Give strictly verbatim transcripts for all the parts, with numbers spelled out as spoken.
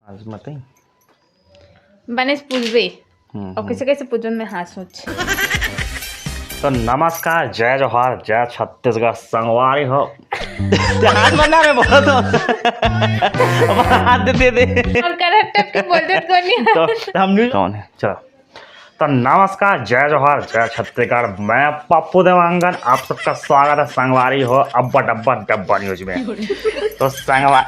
आज मत ही। बने से पूछबे। हम्म, और हम्म। कैसे, कैसे पूछबे मैं, हाँ, सोच। तो नमस्कार, जय जोहार, जय छत्तीसगढ़, संगवारी हो। हाथ बना, मैं बोला तो। अब हाथ दे दे। और करंट टप के बोल दे, कोई नहीं। तो हम नहीं, कौन है? चलो। तो नमस्कार, जय जोहार, जय छत्तीसगढ़, मैं पप्पू देवांगन, आप सबका स्वागत है संगवारी हो अब्बा डब्बा डब्बा न्यूज में। तो संगवा-,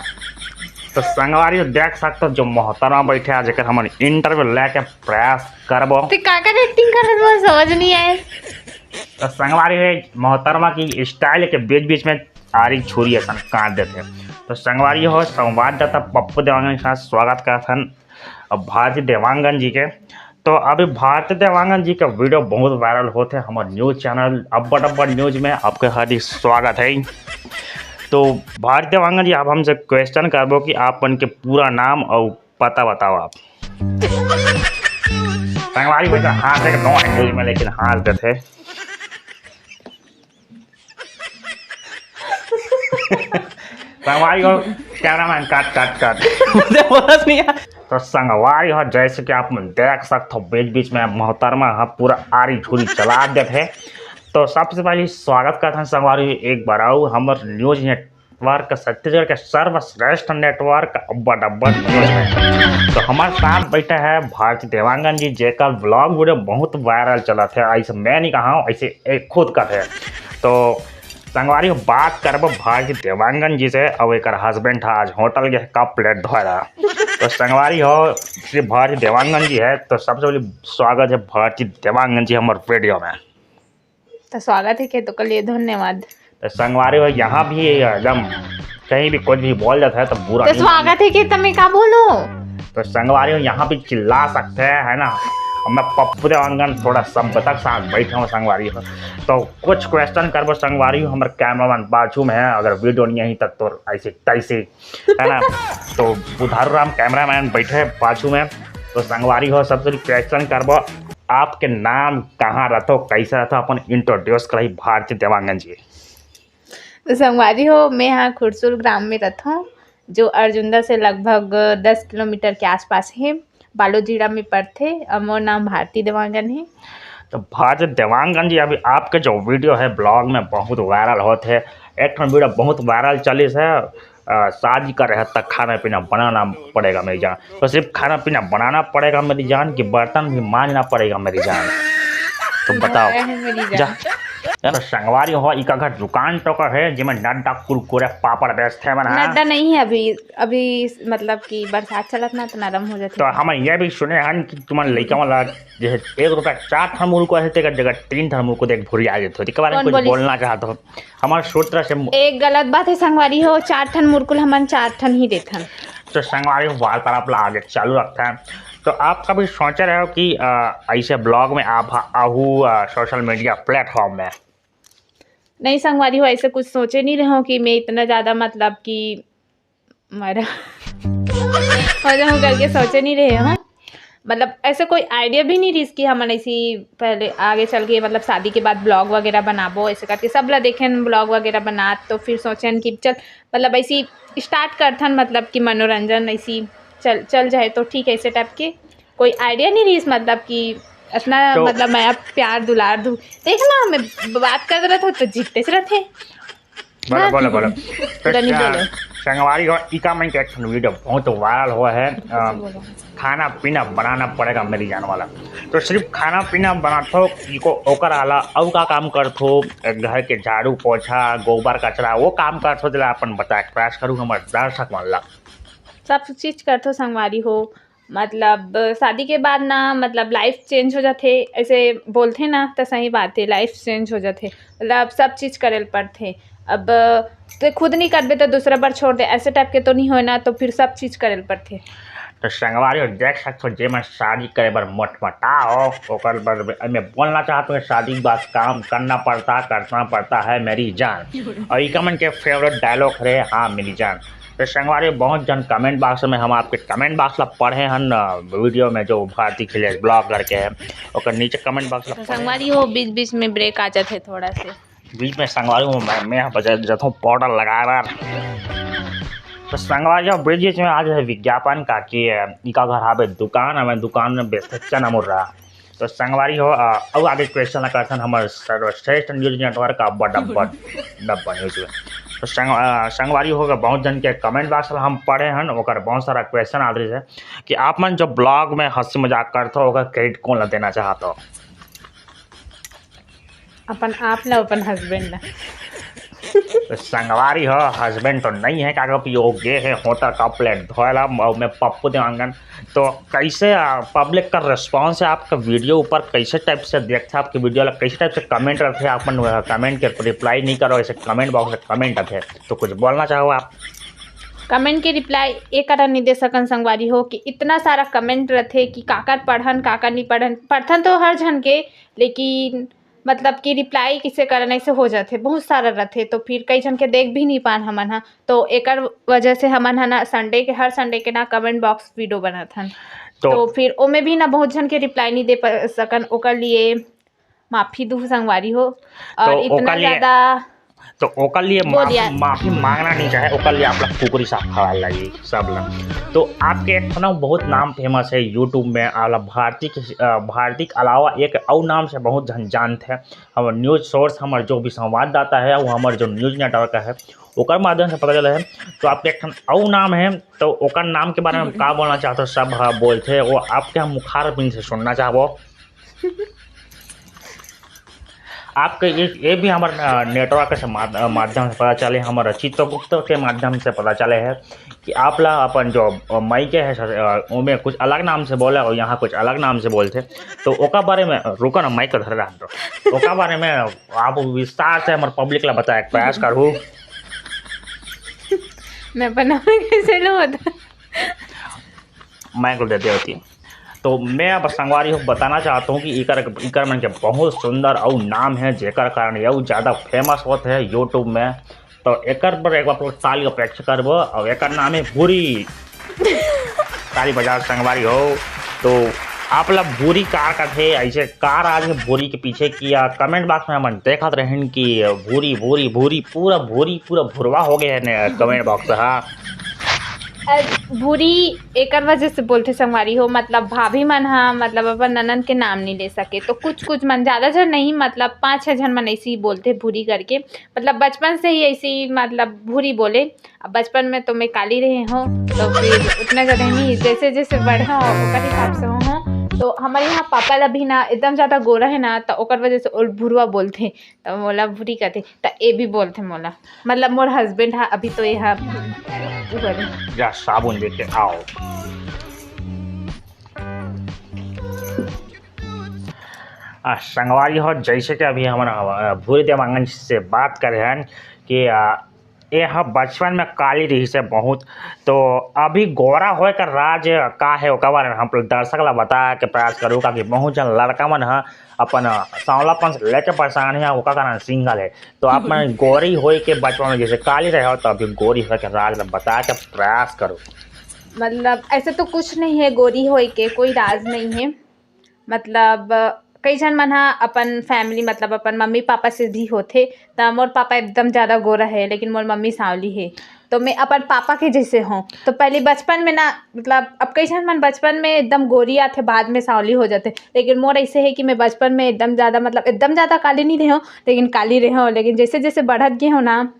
तो संगवारी हो, देख सकते हो जो मोहतरमा बैठे हैं, जेकर हमन इंटरव्यू लेके प्रयास करबो। ते काकर एक्टिंग कर रहे हो, समझ नहीं आए। तो संगवारी हो, मोहतरमा की स्टाइल के बीच बीच में आरी छुरी असन काट देथे। तो संगवारी हो, संवाददाता पप्पू देवांगन के साथ स्वागत करथन अब भारती देवांगन जी के। तो अभी भारती देवांगन जी का वीडियो बहुत वायरल होत है हमारे न्यूज चैनल अब्बड़ अब्बड़ न्यूज में, आपके हार्दिक स्वागत है। तो भारती देवांगन जी, आप हमसे क्वेश्चन करबो कि आप मन के पूरा नाम और पता बताओ आप। संगवारी हो, तो हाँ से नो है न्यूज में, लेकिन हाँ देते। संगवारी हो, कैमरामैन, कट, कट, कट। मुझे बोलत नहीं है। तो संगवारी हो, जैसे कि आप मन देख सकते हो, बीच बीच में मोहतरमा ह पूरा आरी छुरी चला देथे। तो सबसे पहले स्वागत करथन संगवारी हो एक बार अउ हमर न्यूज नेटवर्क, छत्तीसगढ़ के सर्वश्रेष्ठ नेटवर्क अब्बड़ अब्बड़ न्यूज में। तो हमारे साथ बैठा है भारती देवांगन जी, जेकर ब्लॉग वीडियो बहुत वायरल चलत है। ऐसे मैं नहीं कहा हूँ, ऐसे एक खुद कहत है। तो संगवारी हो, बात करबो भारती देवांगन जी से, अउ एकर हस्बैंड था आज होटल के कप प्लेट धोए रहा। तो संगवारी हो, श्री भारती देवांगन जी है, तो सबसे पहले स्वागत है भारती देवांगन जी हमारे वीडियो में। तो स्वागत है के तो के लिए धन्यवाद। तो संगवारी हो, यहाँ भी एकदम कहीं भी कुछ भी बोल जाता है तो बुरा तो नहीं स्वागत है के, तो मैं का बोलूं? तो संगवारी हो, यहाँ भी चिल्ला सकते हैं, है ना। अब मैं पप्पू देवांगन थोड़ा सभ्यता के साथ बैठे हूँ संगवारी हो। तो कुछ क्वेश्चन करबो संगवारी हो, हमारे कैमरामैन बाजू में है, अगर वीडियो नहीं आई तब तो ऐसे तैसे, है ना। तो बुधारू राम कैमरामैन बैठे बाजू में। तो संगवारी हो, सबसे क्वेश्चन करबो, आपके नाम, कहाँ रहते हो, कैसे रहते हो, अपन इंट्रोड्यूस कराई भारती देवांगन जी। तो संगवारी हो, मैं यहाँ खुरसुल ग्राम में रहता हूँ, जो अर्जुंदा से लगभग दस किलोमीटर के आसपास है, बालोजीड़ा में पड़थे। और मोर नाम भारती देवांगन है। तो भारती देवांगन जी, अभी आपके जो वीडियो है ब्लॉग में बहुत वायरल होत है, एक ठन वीडियो बहुत वायरल चलिस है, अ, शादी का रहे तक खाना पीना बनाना पड़ेगा मेरी जान। तो सिर्फ खाना पीना बनाना पड़ेगा मेरी जान कि बर्तन भी मांजना पड़ेगा मेरी जान? तो बताओ। है मेरी जा। जान। यार संगवारी हो, इका घर दुकान तो का है जिमे नड्डा कुरकुरे पापड़ बेचते हैं ना? नड्डा नहीं है अभी, अभी मतलब कि बरसात चलत ना तो नरम हो जाते तो हैं। हम ये भी सुने हन कि तुमन लइका वाला जैसे एक रुपया चार ठन मुर्गो है, तेकर जगह तीन ठन मुर्गो देख भुरिया जेत हो। तेकर बारे में कौन कुछ बोलिस? बोलना चाहत हो? हमारे सूत्र से मु- एक गलत बात है संगवारी हो, चार ठन मुरकुल हमन चार ठन ही देथन। तो संगवारी हो, वार्तालाप ला आगे चालू रखते हैं। तो आप कभी सोचे रहे हो कि, अ, ऐसे ब्लॉग में आप आहू, अ, सोशल मीडिया प्लेटफॉर्म में? नहीं संगवारी हो, ऐसे कुछ सोचे नहीं रहे हो कि मैं इतना ज़्यादा मतलब कि मरा हो जाऊँ करके सोचे नहीं रहे हो। मतलब ऐसे कोई आइडिया भी नहीं रहिस कि हमन ऐसी पहले आगे चल के मतलब शादी के बाद ब्लॉग वगैरह बनाबो, ऐसे करके सब ला देखेन ब्लॉग वगैरह बनात, तो फिर सोचेन कि चल मतलब ऐसी स्टार्ट करथन, मतलब कि मनोरंजन ऐसी चल, चल जाए तो ठीक है, ऐसे टाइप के कोई आइडिया नहीं रहिस, मतलब कि इतना तो मतलब मैं अब प्यार दुलार दूँ। देखना मैं ब-, बात कर रहा था तो जीतते से रहते। बोलो, बोलो, बोलो। तो रनी, सा-, बोलो। संगवारी हो, इका मन के एक ठन वीडियो बहुत वायरल हुआ है, अ, बोलो। खाना पीना बनाना पड़ेगा मेरी जान वाला। तो सिर्फ खाना पीना बनाथो, इको ओकर आला अउ का काम करथो, घर के झाड़ू पोछा, गोबर कचरा, वो काम करथो, तेला अपन बताए के प्रयास करूँ हमर दर्शक मन ला। सब चीज करथो संगवारी हो, मतलब शादी के बाद ना मतलब लाइफ चेंज हो जाथे, ऐसे बोलथे ना, तो सही बात है, लाइफ चेंज हो जाथे। मतलब सब चीज करे ल पड़थे। अब ते खुद नहीं करबे तो दूसरा बर छोड़ दे, ऐसे टाइप के तो नहीं होए ना, तो फिर सब चीज करे ल पड़थे। तो संगवारी हो, देख सकते हो, जे मन शादी करे बर मटमटाओ, ओकर बर मैं बोलना चाहता हूँ, शादी के बाद काम करना पड़ता, करना पड़ता है मेरी जान। और इका मन के फेवरेट डायलॉग रे, हाँ मेरी जान। तो संगवारी, बहुत जन कमेंट बॉक्स में, हम आपके कमेंट बॉक्स ला पढ़े हन, अ, वीडियो में जो भारती खिलेश ब्लॉग करके है, ओकर नीचे कमेंट बॉक्स ला तो पढ़े। संगवारी हो, बीच बीच में ब्रेक आ जाथे थोड़ा से। बीच में संगवारी हो, मैं, मैं यहाँ बजा जाता हूँ पाउडर लगाए बार। तो संगवारी हो, बीच बीच में आज है विज्ञापन का कि इका घर हावे दुकान, हमें दुकान में बेचते चना मुर्रा। तो संगवारी हो, अ, अउ आगे क्वेश्चन ला करथन हमर सर्वश्रेष्ठ न्यूज नेटवर्क का बड्डा बड-, डब्बा न्यूज में। तो संग-, अ, संगवारी हो, बहुत जन के कमेंट बॉक्स ला हम पढ़े हन, ओकर बहुत सारा क्वेश्चन आ रही है कि आप मन जो ब्लॉग में हंसी मजाक करथो, ओकर क्रेडिट कौन ला देना चाहत हो? अपन आप ला, अपन हस्बैंड ला। तो संगवारी हो, हस्बैंड तो नहीं है, का कहत हो, वो गे है होटल का प्लेट धोए ला, अउ मैं पप्पू देवांगन। तो कैसे, आ, पब्लिक का रिस्पॉन्स है आपका वीडियो ऊपर, कैसे टाइप से देखते हैं आपके वीडियो ला, कैसे टाइप से कमेंट रखे, आप मन कमेंट के रिप्लाई नहीं करो, ऐसे कमेंट बॉक्स में कमेंट रखे, तो कुछ बोलना चाहो आप? कमेंट के रिप्लाई ए कारण नहीं दे सकन संगवारी हो कि इतना सारा कमेंट रथे कि काकर पढ़न, काकर नहीं पढ़न। पढ़थन तो हर झन के, लेकिन मतलब कि रिप्लाई किसे करन, ऐसे हो जाथे, बहुत सारा रथे, तो फिर कई झन के देख भी नहीं पान हमन ह। तो एकर वजह से हमन ह ना संडे के, हर संडे के ना कमेंट बॉक्स वीडियो बनाथन। तो तो फिर ओमे भी ना बहुत झन के रिप्लाई नहीं दे प-, सकन, ओकर लिए माफी दू संगवारी हो। और तो इतना ओकर लिए, ज्यादा तो ओकर लिए बोल माफी, यार। माफी मांगना नहीं चाहे, ओकर लिए आप लोग कुकरी साफ खवाल लगी सब लोग। तो आपके एक ठो ना बहुत नाम फेमस है यूट्यूब में, आला भारती के, अ, भारती के अलावा एक और नाम से बहुत झन जानते हैं। हमर न्यूज सोर्स, हमर जो भी संवाददाता है, वो हमर जो न्यूज नेटवर्क है, ओकर माध्यम से पता चला है। तो आपके एक ठन और नाम है, तो ओकर नाम के बारे में का बोलना चाहते हो? सब ह बोलते हैं, वो आपके हम मुखार बिंद से सुनना चाहबो। आपके ये, ये भी हमर, अ, नेटवर्क से माध-, अ, माध्यम से पता चले, हमर चित्रगुप्त के माध्यम से पता चले है कि आप ला अपन जो, अ, मायके है, अ, ओमे कुछ अलग नाम से बोले और यहाँ कुछ अलग नाम से बोलते। तो ओका बारे में, रुको ना, माइक धरे रहन दो। ओका बारे में आप विस्तार से हमर पब्लिक ला बताए के प्रयास करू। मैं बनाऊँ कैसे लो होता? माइक दे दे होती। तो मैं अब संगवारी हो बताना चाहता हूँ कि इकर, इकर मन के बहुत सुंदर अउ नाम है, जेकर कारण ये अउ ज्यादा फेमस होत है यूट्यूब में। तो एकर पर एक बार पूरा ताली अपेक्षा करबो, और एकर नाम है भूरी। ताली बजाओ संगवारी हो। तो आप ला भूरी कार का थे, ऐसे कार आज है भूरी के पीछे किया, कमेंट बॉक्स में हमन देखत रहन कि भूरी, भूरी, भूरी, पूरा भूरी, पूरा भुरवा हो गया है ने कमेंट बॉक्स, हाँ। अ, भूरी एकर वजह से बोलथे संगवारी हो, मतलब भाभी मन ह, मतलब अपन ननद के नाम नहीं ले सके, तो कुछ कुछ मन, ज्यादा झन नहीं, मतलब पाँच छह झन मन ऐसे ही बोलथे भूरी करके, मतलब बचपन से ही ऐसे ही, मतलब भूरी बोले। अब बचपन में तो मैं काली रहे हूँ, तो फिर उतना ज्यादा नहीं, जैसे जैसे बढ़े हूँ ओकर हिसाब से हूँ। तो हमारे यहाँ पापा ला भी ना एकदम ज्यादा गोरा है ना, तो ओकर वजह से ओल भुरवा बोलथे, तो मोला भूरी कथे, त ए भी बोलथे मोला, मतलब मोर हस्बैंड हा, अभी तो ये हा, उ करे। जा साबुन दे के आओ। आ, संगवारी हो, जैसे कि अभी हमन, अ, भूरी देवांगन से बात करे हन कि, अ, ए ह बचपन में काली रहिस हे बहुत, तो अभी गोरा होए का राज का है, ओकर बारे में हम दर्शक ला बता के प्रयास करू, काकि बहुत जन लड़का मन ह अपन सांवलापन से लेके परेशान हे, ओकर कारण सिंगल है। तो आप मन गोरी होए के बचपन में जैसे काली रहे हो, तो अभी गोरी होए के राज ला बता के प्रयास करो। मतलब ऐसे तो कुछ नहीं है, गोरी होए के कोई राज नहीं है। मतलब कई झन मन ह अपन फैमिली, मतलब अपन मम्मी पापा से भी होथे, त मोर पापा एकदम ज्यादा गोरा है, लेकिन मोर मम्मी सांवली है। तो मैं अपन पापा के जैसे हूँ। तो पहले बचपन में ना, मतलब अब कई झन मन बचपन में एकदम गोरी आथे, बाद में सांवली हो जाथे, लेकिन मोर ऐसे है कि मैं बचपन में एकदम ज्यादा, मतलब एकदम ज्यादा काली नहीं रहे हूँ, लेकिन काली रहे हूँ, लेकिन जैसे जैसे बढ़त गए हूँ ना,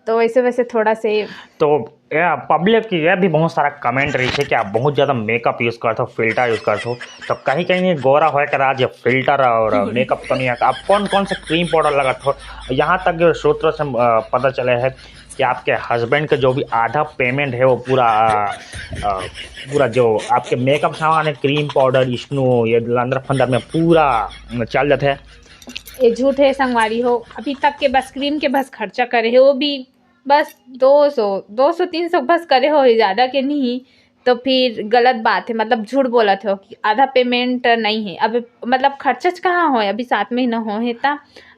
तो वैसे वैसे थोड़ा से। तो पब्लिक की यह भी बहुत सारा कमेंट रही है कि आप बहुत ज्यादा मेकअप यूज करते हो, फिल्टर यूज करते हो, तो कहीं कहीं ये गोरा होए का राज ये फिल्टर और मेकअप तो नहीं है। आप कौन कौन से क्रीम पाउडर लगाते हो? यहाँ तक जो सूत्र से, अ, पता चले है कि आपके हस्बैंड का जो भी आधा पेमेंट है, वो पूरा, अ, अ, पूरा जो आपके मेकअप सामान है, क्रीम पाउडर, स्नो, ये लंदर फंदर में पूरा चल जाते हैं। ये झूठ है संगवारी हो, अभी तक के बस क्रीम के बस खर्चा करे है, वो भी बस दो सौ, दो सौ तीन सौ बस करे हो, ज्यादा के नहीं। तो फिर गलत बात है, मतलब झूठ बोलत हो कि आधा पेमेंट नहीं है। अब मतलब खर्चा च कहाँ होए, अभी सात महीना हो है ता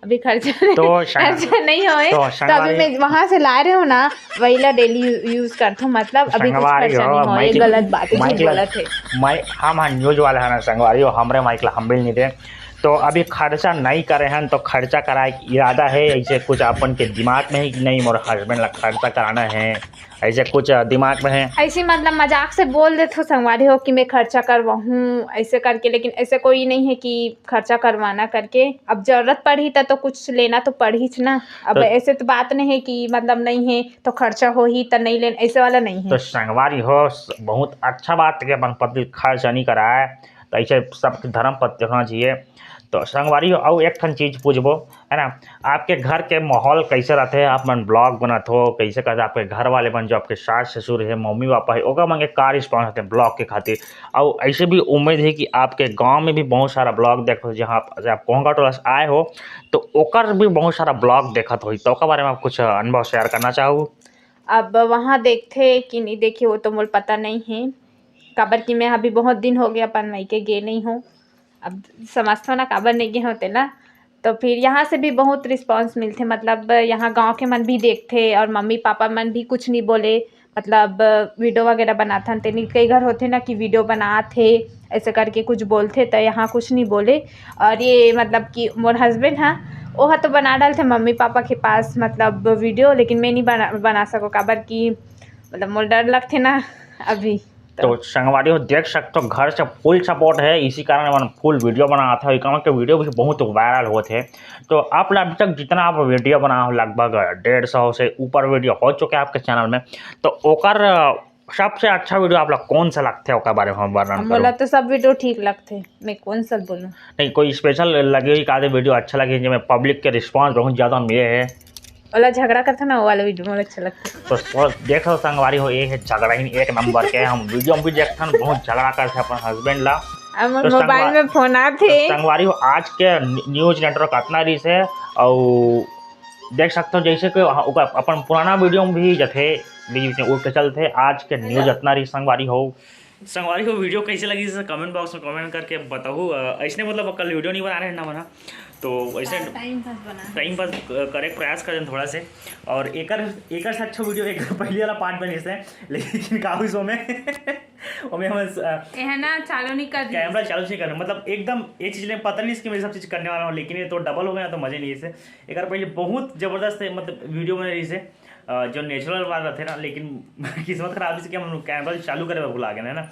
अभी खर्चा तो संग-, खर्चा नहीं होए, तो तो अभी संगवारी मैं वहां से ला रहे हो ना, वही ला डेली यूज करता हूँ, मतलब अभी कुछ संगवारी खर्चा हो, नहीं हो, ये माइक, गलत बात है, झूठ माइक ला-, बोलत है। माइक, हम हाँ न्यूज वाले हैं ना संगवारी हो, हमरे माइक ला हम बिल नहीं दे। तो अभी खर्चा नहीं करे हन, तो खर्चा कराए के इरादा है, ऐसे कुछ अपन के दिमाग में है कि नहीं, मोर हस्बैंड ला खर्चा कराना है, ऐसे कुछ दिमाग में है? ऐसे मतलब मजाक से बोल देथो संगवारी हो कि मैं खर्चा करवाहूँ ऐसे करके, लेकिन ऐसे कोई नहीं है कि खर्चा करवाना करके। अब जरूरत पड़ही त तो कुछ लेना तो पड़हीच ना। अब तो ऐसे तो बात नहीं है कि मतलब नहीं है तो खर्चा होही त नहीं लेन, ऐसे वाला नहीं है। तो संगवारी हो, स-, बहुत अच्छा बात है कि अपन पति खर्चा नहीं कराए, तो ऐसे सबके धर्म पत्नी होना चाहिए। तो संगवारी हो, अउ एक ठन चीज पूछबो, है ना, आपके घर के माहौल कैसे रहते हैं? आप मन ब्लॉग बनात हो, कैसे कहते आपके घर वाले मन, जो आपके सास ससुर है, मम्मी पापा है, ओकर मन के का रिस्पॉन्स होते हैं ब्लॉग के खातिर? और ऐसे भी उम्मीद है कि आपके गांव में भी बहुत सारा ब्लॉग देखो, जहाँ आप, जब आप कोहंगा टोला से आए हो, तो ओकर भी बहुत सारा ब्लॉग देखत होई, तो ओकर बारे में आप कुछ अनुभव शेयर करना चाहो? अब वहाँ देखथे कि नहीं देखे, वो तो मोला पता नहीं है, काबर कि मैं अभी बहुत दिन हो गया अपन मायके गे नहीं हूँ। अब समझथो ना काबर नहीं गे हों तेला। तो फिर यहाँ से भी बहुत रिस्पॉन्स मिलथे, मतलब यहाँ गांव के मन भी देखथे और मम्मी पापा मन भी कुछ नहीं बोले, मतलब वीडियो वगैरह बनाथन तेनी, कई घर होथे ना कि वीडियो बनात हे ऐसे करके कुछ बोलथे, तो यहाँ कुछ नहीं बोले। और ये मतलब कि मोर हस्बैंड हा, वो हा तो बना डालथे मम्मी पापा के पास मतलब वीडियो, लेकिन मैं नहीं बना, बना सको, काबर कि मतलब मोर डर लगथे ना अभी। तो संगवारी हो, देख सकते हो, घर से फुल सपोर्ट है, इसी कारण अपन फुल वीडियो बनात है। ये काम के वीडियो भी बहुत वायरल होत है। तो आप ला अभी तक जितना आप वीडियो बना हो, लगभग डेढ़ सौ से ऊपर वीडियो हो चुके हैं आपके चैनल में, तो ओकर, अ, सबसे अच्छा वीडियो आप ला कौन सा लगथे, ओकर बारे में हम वर्णन अब मोला करो। तो सब वीडियो ठीक लगथे, मैं कौन सा बोलूं? नहीं, कोई स्पेशल लगे हुई का वीडियो अच्छा लगे, जेमे पब्लिक के रिस्पॉन्स बहुत ज्यादा मिले है? ओला झगड़ा करथे ना, वो वाला वीडियो मोला अच्छा लगथे। तो सो-, देख लो संगवारी हो, ये है झगड़ा ही एक नंबर के। हम वीडियो में भी देखथन, बहुत झगड़ा करथे अपन हस्बैंड ला। अब मोर तो मोबाइल संगवा-, में फोन आथे। तो संगवारी हो, आज के न्यू-, न्यूज नेटवर्क अतना रिस है, और देख सकते हो जैसे कि वहाँ ओकर अपन पुराना वीडियो में भी जथे बीच में उठ के चलथे, आज के न्यूज अतना रिस संगवारी हो। संगवारी हो, वीडियो कैसे लगी, कमेंट बॉक्स में कमेंट करके बताओ। अ, ऐसने मतलब कल वीडियो नहीं बना रहे ना बना, तो ऐसे टाइम पास बना। टाइम पास क-, करे के प्रयास करें थोड़ा से। और एकर, एकर से अच्छा वीडियो एक पहले वाला पार्ट बनिस हे, लेकिन का हुइस ओमे, ओमे हम, अ, ये है ना, चालू नहीं कर रही। कैमरा चालू नहीं करना, मतलब एकदम ये चीज ले पता नहीं कि मैं सब चीज करने वाला हूँ, लेकिन ये तो डबल हो गया, तो मजे नहीं इसे। एकर पहले बहुत जबरदस्त है, मतलब वीडियो बने रही से, अ, जो नेचुरल वाला रहते ना, लेकिन किस्मत खराब से कि हम कैमरा चालू करे भुला गए, है ना,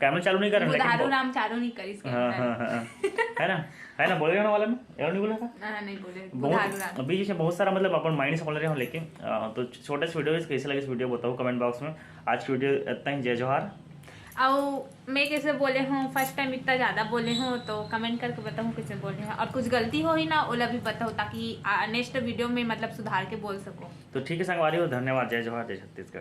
कैमरा चालू नहीं करे, लेकिन बुधारू बहु- राम चालू नहीं करिस हाँ, कैमरा। हाँ, हाँ, हाँ। है ना, है ना, बोले ना वाला में, एरो नहीं बोला था? हाँ, नहीं बोले, बहुत, बुधारू राम। अभी जैसे बहुत सारा मतलब अपन माइंड से बोल रहे हो, लेकिन, अ, तो छोटा सा वीडियो, कैसे लगे इस वीडियो बताओ कमेंट बॉक्स में। आज की वीडियो इतना ही, जय जोहार। और मैं कैसे बोले हूँ, फर्स्ट टाइम इतना ज़्यादा बोले हूँ, तो कमेंट करके बताऊँ कैसे बोले हूँ, और कुछ गलती होही ना, ओला भी बताओ, ताकि, आ, नेक्स्ट वीडियो में मतलब सुधार के बोल सको। तो ठीक है संगवारी हो, धन्यवाद, जय जोहार, जय छत्तीसगढ़।